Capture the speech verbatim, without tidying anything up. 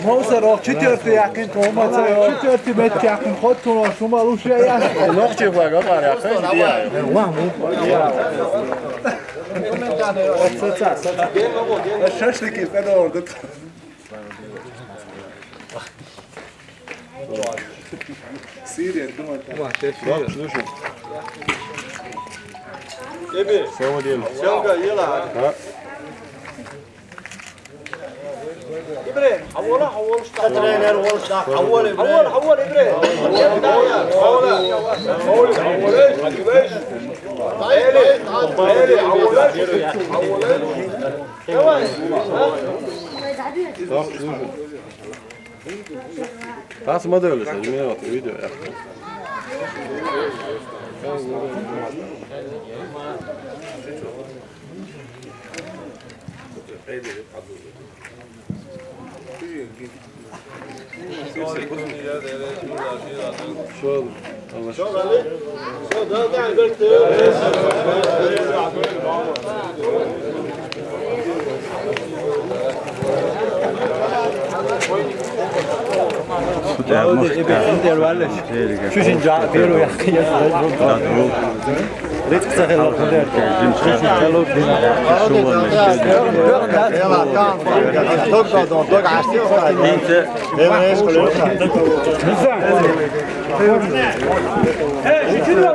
Мусор, четвёртый якын, четвёртый метр якын, хоть тунаш, шума лучше я. Нохчи флаг, а пар якын, я. Шашлыки, федор. Сирия, думаю, так. Слушай. Эбе. Самодельный. Съемка, ела. А? Ибре, авола, авола, что? Тренер, авола, что? Авола, авола, авола, Ибре. Авола, авола, авола. Давай. Так, слушай. Тасма да öyle şey, bilmiyorum, video ya. Şu an Şu için ca-, bir o yakın ya. Red kısa helal.